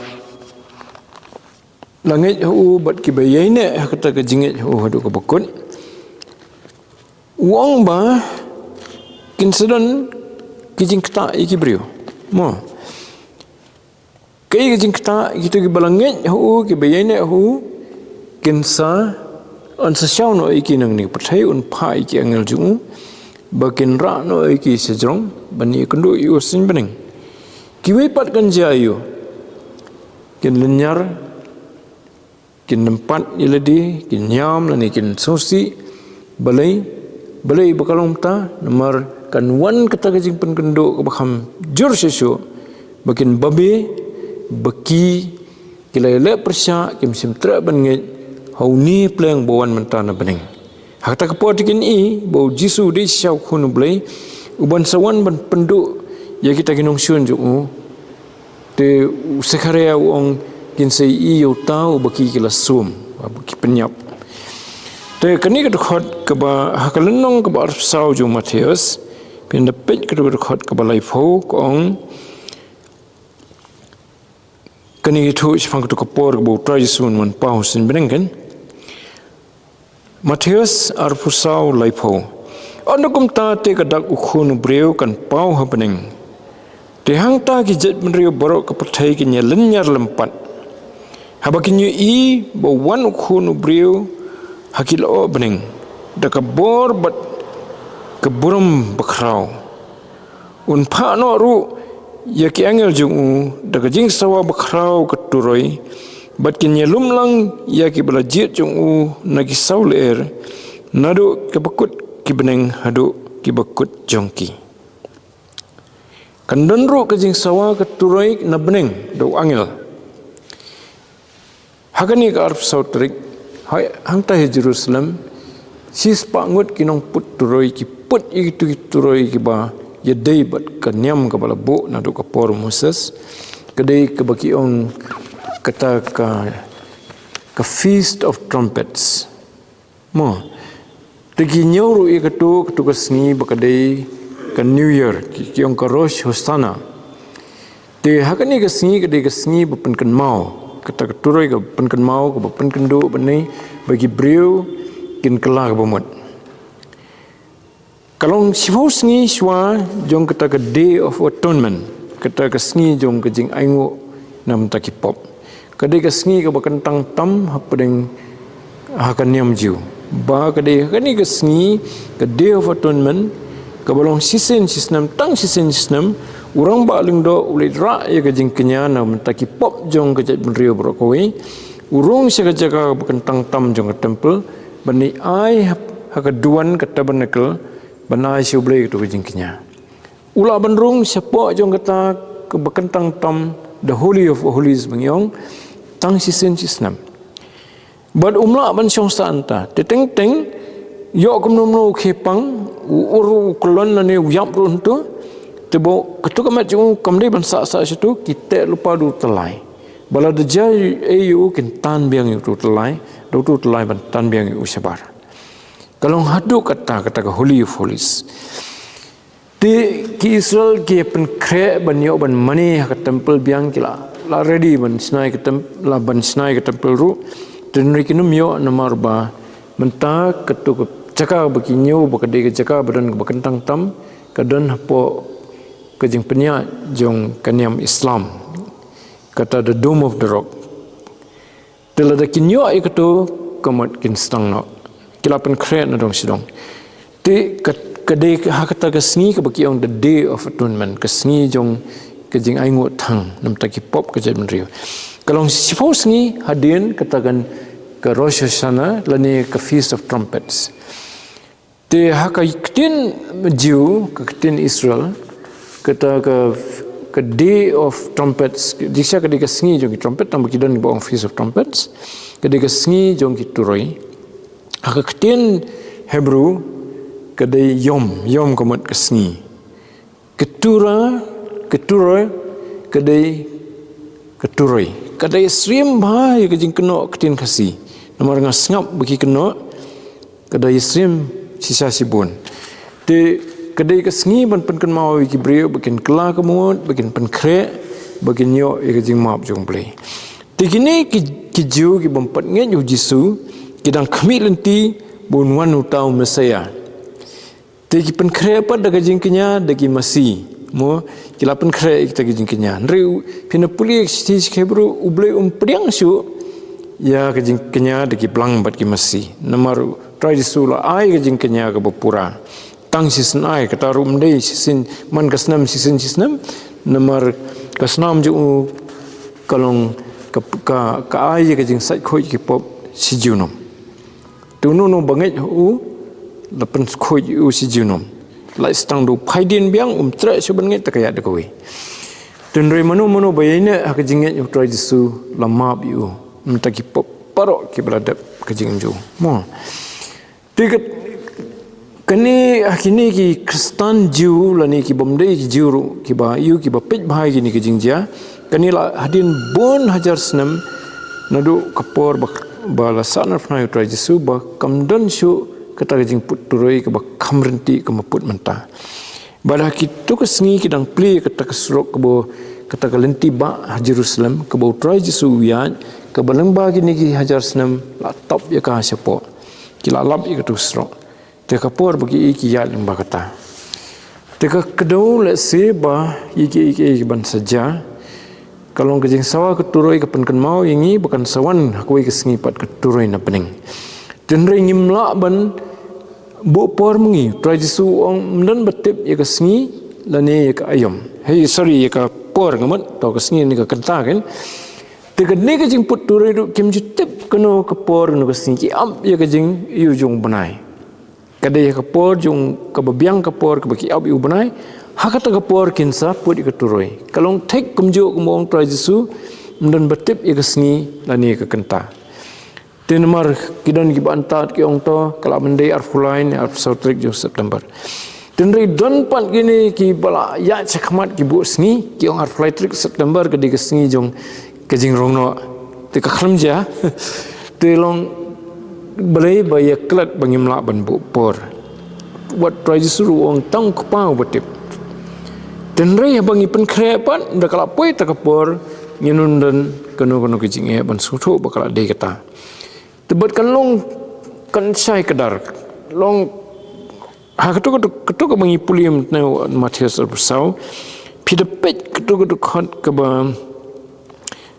la ngeit ha u bad kiba ïaineh ha kata ka jingngeit ha u haduh kaba kut. U ong ba kin sa don ki jingktah ïa ki briew. Mo. Kaei ka jingktah? Kito kiba la ngeit ha u, kiba ïaineh ha u, kin sa, yn sa shaw noh ïa ki na kane ka pyrthei, un phah ïa ki angel jong u ba kin rah noh ïa ki sha jrong ban ïakynduh ïa u ha suiñ bneng. Kiwei pat kan jia aïu? Kin lynñiar, kin ym pat ïa lade, kin ïam lane kin sngewsih. Balei? Balei ba ka long kumta? Namar kan wan kata ka jingpynkynduh kaba kham jur shuh shuh ba kin babe ba ki ki la ïaleh pyrshah, kim shym treh ban ngeit ha une pleng ba wan mynta na bneng. Ha kata ka por te kin i ba u Jisu u dei shisha u Khun u Blei uban sa wan ban pynduh ïa kita ki nongshun jong u. Te u Sekharïah u ong, kin sa ïohi ïa uta uba ki ki la sum, uba ki pynïap. Te kane ka dkhot kaba ha ka lynnong kaba arphew saw jong u Mathaios, phin da peit kata ka dkhot kaba laiphew, ka ong, kane ka thoh shaphang kata ka por kaba u Trai Jisu un wan paw ha suiñ bneng, kan. Mathaios arphew saw, laiphew. Ynda kumta te ka dak u Khun u Briew kan paw ha bneng. Te hangta ki jaitbynriew baroh ka pyrthei kin ïalynñiar lympat haba kin ïohi ba wan u Khun u Briew ha ki lyoh bneng da ka bor bad ka burom bakhraw. Un phah noh ruh ïa ki angel jong u da ka jingsawa bakhraw ka turoi, bad kin ïalum lang ïa kiba la jied jong u na ki saw lyer, naduh kiba kut ki bneng haduh kiba kut jong ki. Kan don ruh ka jingsawa ka turoi na bneng da u angel. Ha kane ka arphew saw tarik, ha, hangta ha Jerusalem, shispah ngut ki nongput turoi ki put ïa kitu ki turoi kiba ïadei bad ka niam kaba la buh naduh ka por Moses, ka dei kaba ki ong kata ka, ka Feast of Trumpets. Mo. Te ki ñiew ruh ïa katu, katu ka sngi ba ka dei ka New Year, ki, ki ong ka Rosh Hashanah. Te ha kane ka sngi ka dei ka sngi ba pynkynmaw, kata ka turoi ka pynkynmaw, kaba pynkynduh ba ne, ba ki briew kin kylla kaba mut. Ka long shiphew sngi shuwa jong kata ka Day of Atonement, kata ka sngi jong ka jingainguh na bynta ki pop. Ka dei ka sngi kaba kyntang tam hapdeng ha ka niam Jiw. Ba ka dei kane ka sngi, ka Day of Atonement, kaba long shisien shisnem, tang shisien shisnem, u rangbah lyngdoh u leit rah ïa ka jingkñia na bynta ki pop jong ka jaitbynriew baroh kawei. U rung sha ka jaka ba kyntang tam jong ka temple, ban ai ha, ha ka duwan ka tabernacle, ban ai sha U Blei katu ka jingkñia. U lah ban rung shapoh jong kata kaba kyntang tam, the Holy of Holies ba ngi ong, tang shisien shisnem. Bad um lah ban shong sah hangta. Te teng teng, ïoh kumno kumno u khie pang, u ur u kyllon lane u ïap ruh hangto. Te ba katu ka met jong u kam dei ban sah sah shatu, ki teh lypa da u tyllai. Ba lada jia ei ïa u kin tan biang ïa utu u tyllai, da utu u tyllai ban tan biang ïa u shabar. Ka long haduh kata, kata ka Holy of Holies. Te ki Israel ki pynkhreh ban ïoh ban mane ha ka temple biang, ki la, la ready ban shna ïa ka tem-, la ban shna ïa ka temple ruh. Te hynrei kin ym ïoh namar ba mynta katu ka jaka ba ki ñiew ba ka dei ka jaka ba don kaba kyntang tam, ka don hapoh ka jingpynïaid jong ka niam Islam. Kata the Dome of the Rock. Te lada kin ïoh ïa katu, ka mut kin sdang noh. Ki la pynkhreh na dong sha dong. Te ka, ka dei ha kata ka sngi kaba ki ong the Day of Atonement, ka sngi jong ka jingainguh thang na bynta ki pop ka jaitbynriew. Ka long shiphew sngi hadien kata kan ka Rosh Hashanah lane ka Feast of Trumpets. Te ha ka ktien Jiw, ka ktien Israel, kata ka, ka Day of Trumpets, jingshisha ka dei ka sngi jong ki trumpet, tang ba ki don ba ong Feast of Trumpets, ka dei ka sngi jong ki turoi. Ha ka ktien Hebrew, ka dei yom, yom ka mut ka sngi. Keturah, keturah, ka dei, keturoi. Ka dei syriem bha ïa ka jingkynnoh ktien Khasi. Namar nga sngap ba ki kynnoh, ka dei syriem shisha shibun. Te ka dei ka sngi ban pynkynmaw ïa ki briew, ba kin kylla ka mut, ba kin pynkhreh, ba kin ïoh ïa ka jingmap jong U Blei. Te kine ki, ki Jiw ki bym pat ngeit ïa u Jisu, ki dang khmih lynti, ba un wan uta u Messiah. Te ki pynkhreh pat da ka jingkñia da ki masi. Mo, ki la pynkhreh ïa kita ki jingkñia. Hynrei u, phin ïa pule ïa ka shithi Hebrew, U Blei um pdiang shuh ïa ka jingkñia da ki blang bad ki masi. Namar u Trai Jisu u la ai ka jingkñia kaba pura. Tang shisien ai, kata ruh ym dei shisien, man ka snem shisien shisnem. Namar ka snam jong u ka long ka, ka, ka ai ïa ka jingsait khuid ki pop shi junom. Te uno uno ba ngeit ha u, La pynkhuid ïa u shi junom. La stang da u phaidien biang, um treh shuh ban ngeit, te ka ïaid da kawei. Hynrei mano mano ba ïaineh ha ka jingngeit ïa u Trai Jisu, la map ïa u. Mynta ki pop baroh kiba la dep ka jingim jong u. Mo. Te ka, kane, ha kine ki Khristan Jiw lane ki bym dei ki Jiw ruh, kiba ïoh, kiba peit bha ïa kine ki jingjia. Kane la hadien bun hajar snem naduh ka por ba, ba la sahnarphna ïa u Trai Jisu, ba kam don shuh kata ka jingput turoi kaba kham ryntih kaba put mynta. Bad ha kito ki sngi ki dang plie kata ka surok kaba, kata ka lynti bah ha Jerusalem, kaba u Trai Jisu u ïaid, kaba lyngba kine ki hajar snem la tap ïa ka shapoh. Ki la lap ïa kato ka surok. Te ka por ba ki, ki ïaid lyngba kata. Te ka kdew lehse ba ïa ki, ïa ki, ïa ki ban sa jia. Ka long ka jingsawa ka turoi ka pynkynmaw ïa ngi ba kan sa wan ha kawei ka sngi pat ka turoi na bneng. Hynrei ngim lah ban buh por ma ngi. Trai Jisu u ong, ym don ba tip ïa ka sngi lane ïa ka aïom. Hei, sorry, ïa ka por, nga mut, to ka sngi ne ka kynta, kan. Te kane ka jingput turoi ruh kim ju tip kano ka por, kano ka sngi, ki ap ïa ka jingïoh jong u bnai. Ka dei ha ka por jong, kaba biang ka por kaba ki ap ïa u bnai. Ha kata ka por kin sa put ïa ka turoi. Ka long thik kumjuh kumba ong Trai Jisu, ym don ba tip ïa ka sngi lane ïa ka kynta. Te namar ki don kiba antad ki ong to, ka lah ban dei arphew lai ne arphew saw tarik jong September. Hynrei don pat kine kiba la ïaid shakhmat ki buh sngi, ki ong arphew lai tarik September ka dei ka sngi jong ka jingrong noh. Te ka khlem jia. Te long balei ba ïa klet ba ngim lah ban buh por. Wat Trai Jisu ruh u ong tang u Kpa uba tip. Hynrei haba ngi pynkhreh pat, da ka la poi ta ka por, ngin ym don kano kano ka jingeh ban sngewthuh ba ka la dei kata. Te bad kan long, kan shai kdar. Long, ha kato, kato, kato kaba ngi pule mynta na Mathaios arphew saw. Phi da peit kato, kato dkhot kaba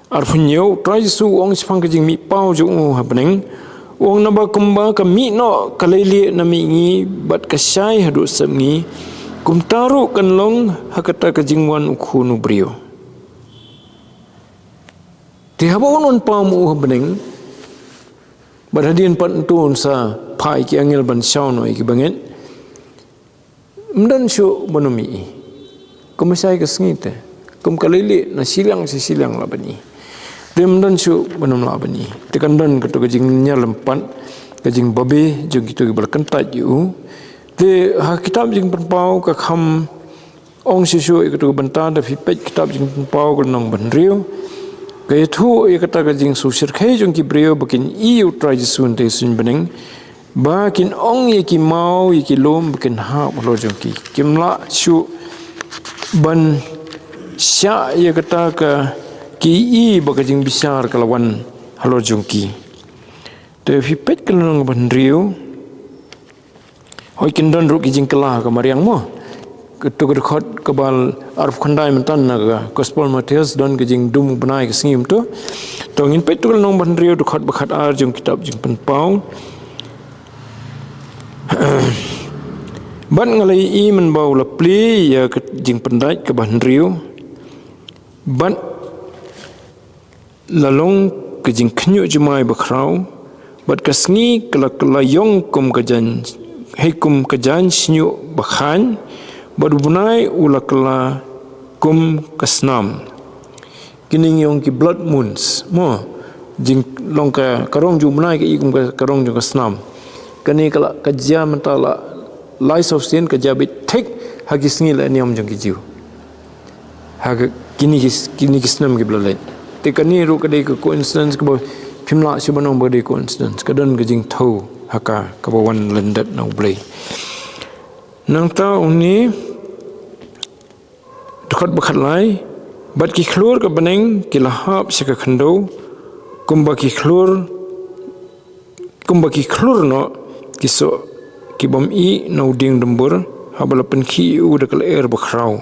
arphew hynñiew, Trai Jisu u ong shaphang ka jingmihpaw jong u ha bneng. U ong, naba kumba ka mih noh ka leilieh na mihngi bad ka shai haduh sepngi, kumta ruh kan long ha kata ka jingwan u Khun u briew. Te haba un wan paw ma u ha bneng, bad hadien pat un sa phah ïa ki angel ban shaw noh ïa ki bangeit. Ym don shuh ban ym ïohi. Kum shai ka sngi te. Kum ka leilieh na shiliang sha shiliang lah ban ïohi. Te ym don shuh ban ym lah ban ïohi. Te kan don kato ka jingïaleh pat, ka jingbabe jong kito kiba la kyntait ïa u. Te ha kitab Jingpynpaw ka kham ong shuh shuh ïa kato ka bynta, da phi peit kitab Jingpynpaw ka lynnong ba hynriew. Ka ïathuh ïa kata ka jingsngewsih jong ki briew ba kin ïohi ïa u Trai Jisu hangtei suiñ bneng. Ba kin ong ïa ki maw ïa ki lum ba kin hap halor jong ki. Kim lah shuh ban shah ïa kata ka, ki ïohi ba ka jingbishar ka la wan halor jong ki. Te phi peit ka lynnong ba hynriew. Hooid, kin don ruh ki jingkylla ka mariang mo. Kato ka dkhot kaba arphew khyndai mynta na ka Gospel Mathaios don ka jingdum u bnai ka sngi mynta. To ngin peit to ka lynnong ba hynriew, dkhot ba khatar jong kitab Jingpynpaw. Bad nga la ïohi mynba u la plie ïa ka jingpyndait kaba hynriew. Bad la long ka jingkhynñiuh jumai bakhraw, bad ka sngi ka la kylla ïong kum ka jaiñ, hei kum ka jaiñ shñiuh bakhain, bad u bnai u la kylla kum ka snam. Kine ngi ong ki blood moons, mo, jinglong ka, ka rong jong u bnai ka i kum ka, ka rong jong ka snam. Kane ka la, ka jia mynta la lai saw sien, ka jia beit thik ha ki sngi lehniam jong ki Jiw. Ha ka, kine ki, kine ki snem kiba la leit. Te kane ruh ka dei ka coincidence kaba phim lah shuh ban ong ba ka dei coincidence. Ka don ka jingthew ha ka, kaba wan lyndet na U Blei. Nangta une, dkhot ba khatlai, bad ki khlur ka bneng ki la hap sha ka khyndew, kumba ki khlur kumba ki khlur noh ki soh ki bym ïeh na u dieng dumbur, haba la pynkhih ïa u da ka lyer bakhraw.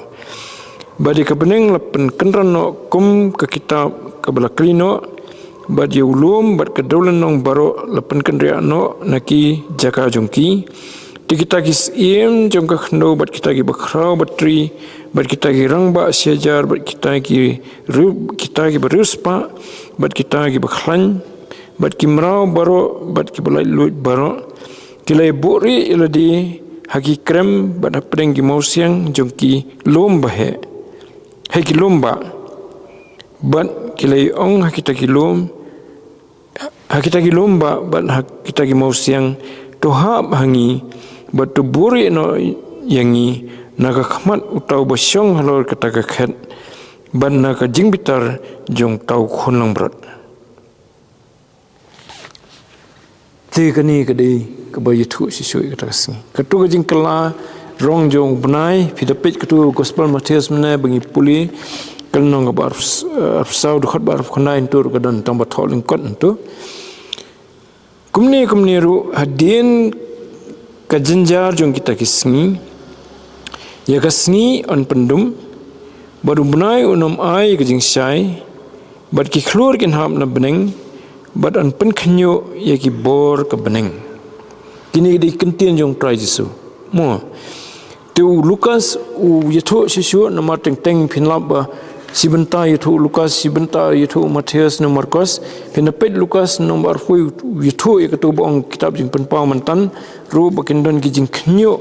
Bad ïa ka bneng la pynkynran noh kum ka kitab kaba la kli noh, bad ïa u lum bad ka dewlynnong baroh la pynkynriah noh na ki jaka jong ki. Te kita ki syiem jong ka khyndew bad kita ki bakhraw batri, bad kita ki rangbah shihajar, bad kita ki riew, kita ki bariewspah, bad kita ki bakhlaiñ, bad ki mraw baroh, bad ki balaitluid baroh, Ki la buhrieh ïa lade ha ki krem bad hapdeng ki mawsiang jong ki lum baheh, ha ki lum bah, bad ki la ong ha kita ki lum, ha kita ki lum bah bad ha kita ki mawsiang, to hap ha ngi bad to buhrieh noh ïa ngi na ka khmat uta uba shong halor kata ka khet bad na ka jingbitar jong uta u khun langbrot. Te kane ka dei kaba ïathuh shisha ïa kata ka sngi. Kato ka jingkylla rong jong u bnai, phi da peit kato Gospel Mathaios mynne ba ngi pule, ka lynnong kaba arphew, arphew saw, dkhot ba arphew khyndai, hynrei ruh ka don tang ba thoh lyngkot hangto. Kumne kumne ruh hadien ka jynjar jong kita ki sngi, ïa ka sngi yn pyndum, bad u bnai un ym ai ka jingshai, bad ki khlur kin hap na bneng, bad yn pynkhynñiuh ïa ki bor ka bneng. Kine ki dei ki kyntien jong u Trai Jisu. Mo. Te u Lukas u ïathuh shisha namar teng teng phin lap ba shi bynta ïathuh u Lukas, shi bynta ïathuh u Mathaios ne u Markos, phin da peit Lukas lynnong ba arphew u ïathuh ïa kato ba ong kitab Jingpynpaw myntan ruh ba kin don ki jingkhynñiuh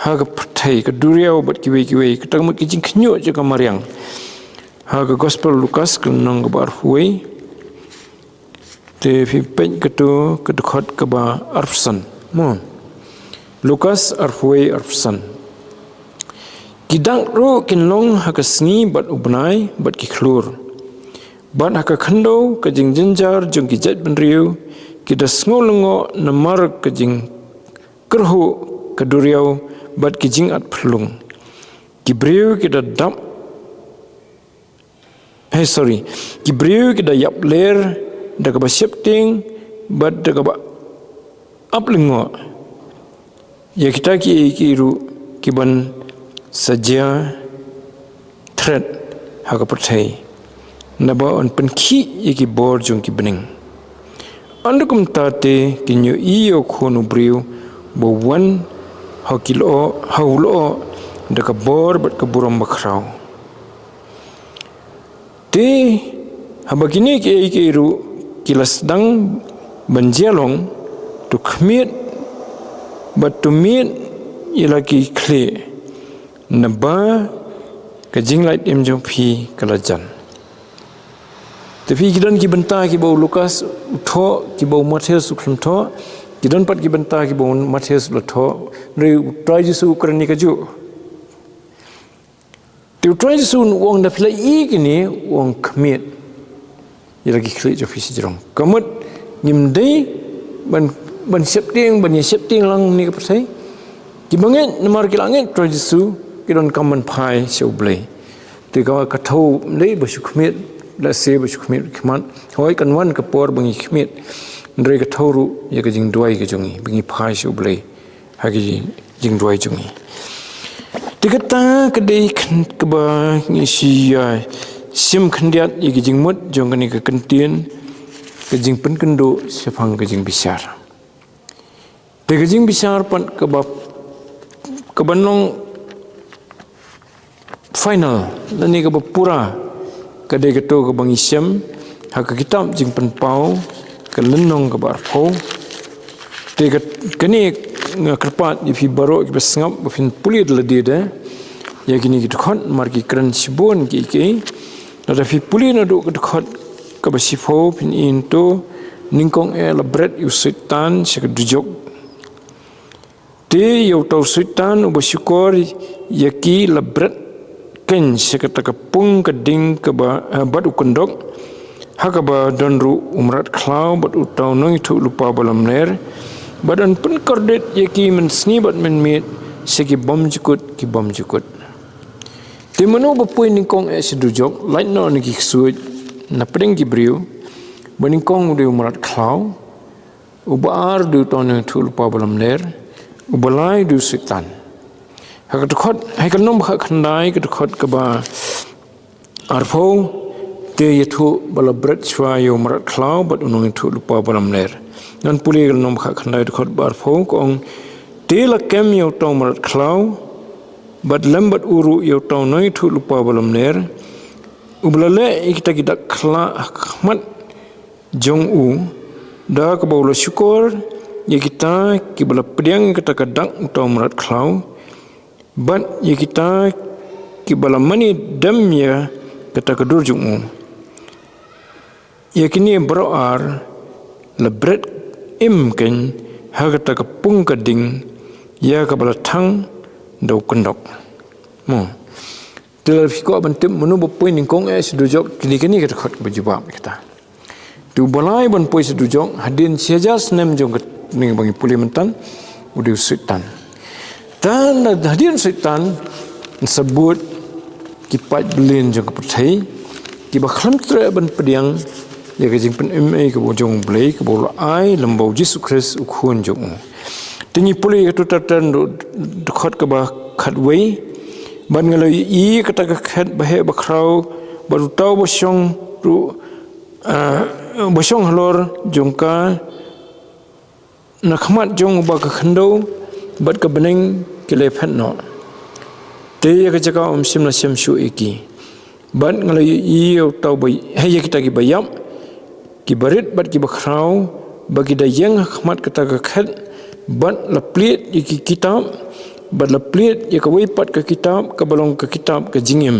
ha ka pyrthei, ka duriaw bad kiwei kiwei, kata ka mut ki jingkhynñiuh jong ka mariang. Ha ka Gospel Lukas ka lynnong kaba arphew. Te phi peit kato ka dkhot kaba arphew san. Mo. Lukas arphew, arphew san. Ki dak ruh kin long ha ka sngi bad u bnai bad ki khlur, bad ha ka khyndew ka jingjynjar jong ki jaitbynriew, ki da sngew lyngngoh namar ka jingkyrhuh ka duriaw bad ki jingat phyllung. Ki briew ki da dap Hei, sorry. Ki briew ki da ïap ler da kaba sheptieng bad da kaba ap lyngngoh ïa kita kiei kiei ruh kiban sa jia thret ha ka pyrthei, naba yn pynkhih ïa ki bor jong ki bneng. Ynda kumta te kin ïohi ïa u Khun u briew ba wan ha ki lyoh, ha u lyoh, da ka bor bad ka burom bakhraw. Te haba kine kiei kiei ruh ki la sdang ban jia long, to khmied bad to miet ïa la ki khlieh, naba ka jinglait im jong phi ka la jan. Te phi, ki don ki bynta kiba u Lukas u thoh, kiba u Mathaios u khlem thoh, ki don pat ki bynta kiba u Mathaios u la thoh, hynrei u Trai Jisu u kren ïa kajuh. Te u Trai Jisu u ong da phi la ïohi kine, u ong khmied ïa la ki khlieh jong phi shajrong. Ka mut ngim dei ban, ban sheptieng, ban ïa sheptieng lang ne ka pyrthei. Kiba ngeit namar ki la ngeit u Trai Jisu, ki donkam ban phai sha u Blei. Te ka, ka thew ym dei ba shu khmied, lehse ba shu khmied khmat. Hooid kan wan ka por ba ngi khmied. Hynrei ka thew ruh ïa ka jingduwai ka jong ngi, ba ngi phai sha u Blei ha ka jingduwai jong ngi. Te kata ka dei kaba ngi shu ïa shim khyndiat ïa ka jingmut jong kane ka kyntien, ka jingpynkynduh shaphang ka jingbishar. Te ka jingbishar pat kaba, kaba long final lane kaba pura, ka dei kato kaba ngi shem ha ka kitab Jingpynpaw, ka lynnong kaba arphew. Te ka, kane nga kyrpad ïa phi baroh kiba sngap ba phin pule da lade de ïa kine ki dkhot, namar ki kren shibun kiei kiei. Lada phi pule naduh ka dkhot kaba shiphew, phin ïohi to, nyngkong eh la bret ïa u Soitan sha ka dujok. Te ïa uta u Soitan uba shukor ïa ki la bret kein sha kata ka pung ka ding kaba, eh, bad u kyndok, ha kaba don ruh u mrad khlaw bad uta u nongïathuhlypa ba lamler, bad yn pynkordit ïa ki mynsngi bad mynmiet sha ki bymjukut ki bymjukut. Te mano ba poi nyngkong eh sha dujok, lait noh na ki ksuid napdeng ki briew? Ba nyngkong u dei u mrad khlaw, uba ar u dei uta u nongïathuhlypa ba lamler, uba lai u dei u Soitan. Ha ka dkhot, ha ka lynnong ba khatkhyndai, ka dkhot kaba arphew, te ïathuh ba la bret shuwa ïa u mrad khlaw bad u nongïathuhlypa ba lamler. Ngan pule ka lynnong ba khatkhyndai, dkhot ba arphew, ka ong, te la kem ïa uta u mrad khlaw, bad lem bad u ruh ïa uta u nongïathuhlypa ba lamler, uba la leh ïa kita ki dak khlad ha khmat jong u, da kaba u la shukor ïa kita kiba la pdiang ïa kata ka dak uta u mrad khlaw, bad ïa kita kiba la mane dem ïa kata ka dur jong u. Ïa kine baroh ar la bret im kein ha kata ka pung ka ding, ïa kaba la thang da u kyndok. Mo. Te lada phi kwah ban tip mano ba poi nyngkong eh sha dujok, kine kine ki dkhot kiba jubab ïa kata. Te uba lai ban poi sha dujok hadien shi hajar snem jong ka, ne ba ngi pule mynta, u dei u Soitan. Te hadien Soitan, sa bud ki paid byllieng jong ka pyrthei kiba khlem treh ban pdiang ïa ka jingpynim eh kaba jong U Blei, kaba u la ai lem bad U Jisu Khrist, U Khun jong u. Te ngi pule ïa kato Tartar, dkhot kaba khatwei: Bad nga la ïohi ïa kata ka khet baheh bakhraw, bad uta uba shong ruh, ah, uba shong halor jong ka, na khmat jong uba ka khyndew bad ka bneng ki la phet noh, te ïa ka jaka um shym la shem shuh ïa ki. Bad nga la ïohi ïa uta uba, hei, ïa kita kiba ïap, kiba rit bad kiba khraw, ba ki da ïeng ha khmat kata ka khet, bad la plied ïa ki kitab, bad la plied ïa kawei pat ka kitab, kaba long ka kitab ka jingim.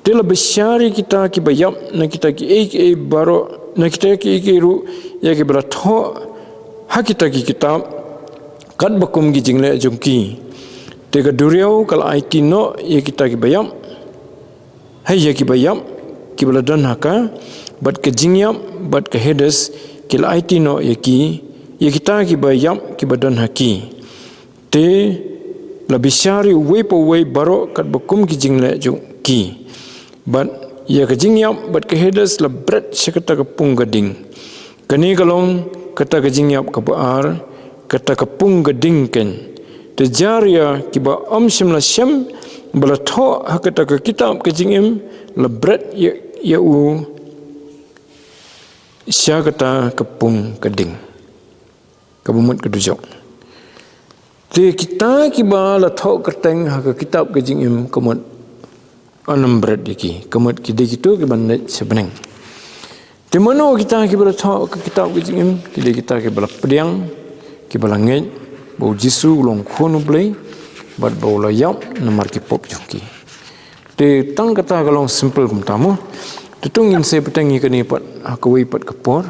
Te la bishar ïa kita kiba ïap na kita kiei kiei baroh, na kita kiei kiei ruh ïa kiba la thoh ha kita ki kitab, katba kum ki jingleh jong ki. Te ka duriaw ka la aiti noh ïa kita kiba ïap, hei, ïa kiba ïap kiba la don ha ka, bad ka jingïap bad ka Hades ki la aiti noh ïa ki, ïa kita kiba ïap kiba don ha ki. Te la bishar ïa uwei pa uwei baroh katba kum ki jingleh jong ki. Bad ïa ka jingïap bad ka Hades la bret sha kata ka pung ka ding. Kane ka long kata ka jingïap kaba ar, kata ka pung ka ding kein. Te jar ïa kiba um shym la shem, ba la thoh ha kata ka kitab ka jingim, la bret ïa, ïa u sha kata ka pung ka ding, kaba mut ka dujok. Te kita kiba la thoh kyrteng ha ka kitab ka jingim, ka mut un ym bret ïa ki, ka mut ki dei kito kiban leit sha bneng. Te mano kita kiba la thoh ha ka kitab ka jingim? Ki dei kita kiba la pdiang, kiba la ngeit ba U Jisu u long Khun U Blei, bad ba u la ïap namar ki pop jong ki. Te tang kata ka long simple kumta mo. Te to ngin sa bteng ïa kane pat ha kawei pat ka por.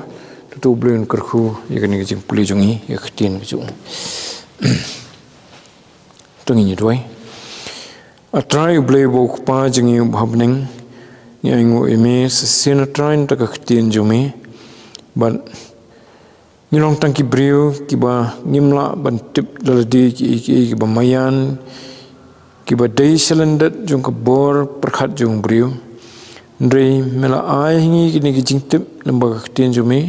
Te to U Blei un kyrkhu ïa kane ka jingpule jong ngi ïa ka ktien ka jong u. To ngin ïa duwai. A Trai U Blei uba u Kpa jong ngi uba ha bneng, ngi ainguh ïa me sa shisien, A Trai, na kata ka ktien jong me. Bad ngi long tang ki briew kiba ngim lah ban tip da lade kiei kiei kiba maïan, kiba dei sha lyndet jong ka bor pyrkhat jong u briew. Hynrei me la ai ha ngi kine ki jingtip lyngba ka ktien jong me,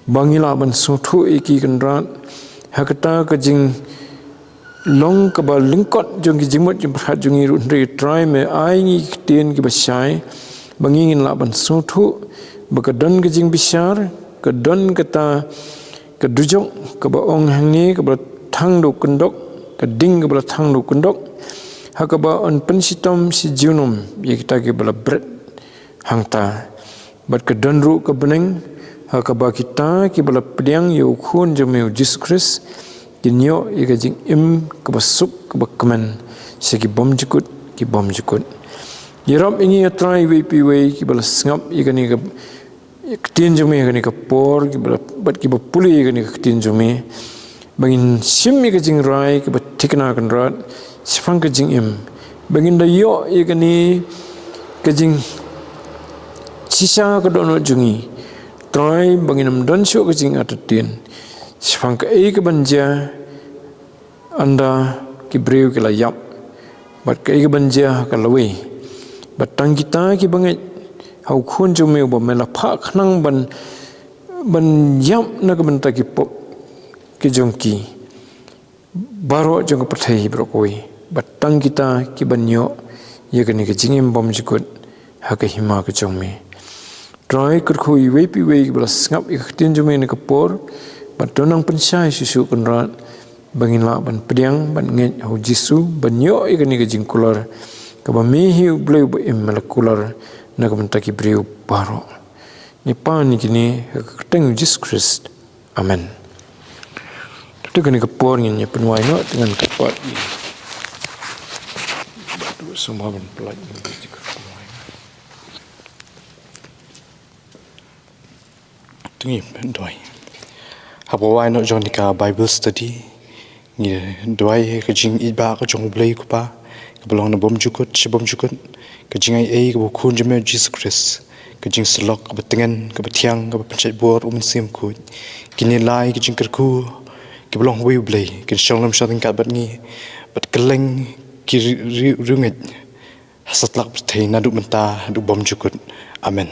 ba ngi lah ban sngewthuh ïa ki, Kynrad, ha kata ka jing long kaba lyngkot jong ki jingmut jingpyrkhat jong ngi ruh. Hynrei Trai, me ai ngi ki ktien kiba shai, ba ngi ngin lah ban sngewthuh ba ka don ka jingbishar, ka don kata ka dujok kaba ong hangne, kaba la thang da u kyndok, ka ding kaba la thang da u kyndok, ha kaba yn pynshitom shi junom ïa kita kiba la bret hangta. Bad ka don ruh ka bneng ha kaba kita kiba la pdiang ïa U Khun jong me U Jisu Khrist kin ïoh ïa ka jingim kaba suk kaba kmen sha ki bymjukut ki bymjukut. Ïarap ïa ngi, A Trai, iwei pa iwei kiba la sngap ïa kane ka ktien jong me ha kane ka por, kiba la, bad kiba pule ïa kane ka ktien jong me, ba ngin shim ïa ka jingrai kaba thikna, Kynrad, shaphang ka jingim, ba ngin da ïoh ïa kane ka jingshisha ka dohnud jong ngi, Trai, ba ngin ym don shuh ka jingartatien shaphang kaei kaban jia ynda ki briew ki la ïap, bad kaei kaban jia ha ka lawei. Bad tang kita kiba ngeit ha U Khun jong me uba me la phah khnang ban, ban ïap na ka bynta ki pop ki jong ki baroh jong ka pyrthei baroh kawei. Bad tang kita kiban ïoh ïa kane ka jingim bymjukut ha ka hima ka jong me. Trai, kyrkhu iwei pa iwei kiba la sngap ïa ka ktien jong me ha kane ka por, bad to nang pynshai shuh shuh, Kynrad, ba ngin lah ban pdiang, ban ngeit ha U Jisu, ban ïoh ïa kane ka jingkular, kaba me hi U Blei uba im, me la kular na ka bynta ki briew baroh. Ngi pan ïa kine ha ka kyrteng U Jisu Khrist. Amen. Te kane ka por ngin ïa pynwai noh, te ngan kyrpad ïa, bad u sngewbha ban pynlait ïa ka jingkyrkhu. Te ngin duwai. Haba wai noh jong kane ka Bible study, ngi duwai ka jingïeit ba ka jong U Blei U Kpa, kaba long na bymjukut sha bymjukut, ka jingaiei kaba U Khun jong me U Jisu Khrist, ka jingsyllok kaba tngen, kaba thiang, kaba pynshait bor U Mynsiem Bakhuid, kine lai ka jingkyrkhu kiba long uwei U Blei, kin shong lem shong ryngkat bad ngi, bad kylleng ki ri-, ri-, riewngeit ha satlak pyrthei naduh mynta haduh bymjukut. Amen.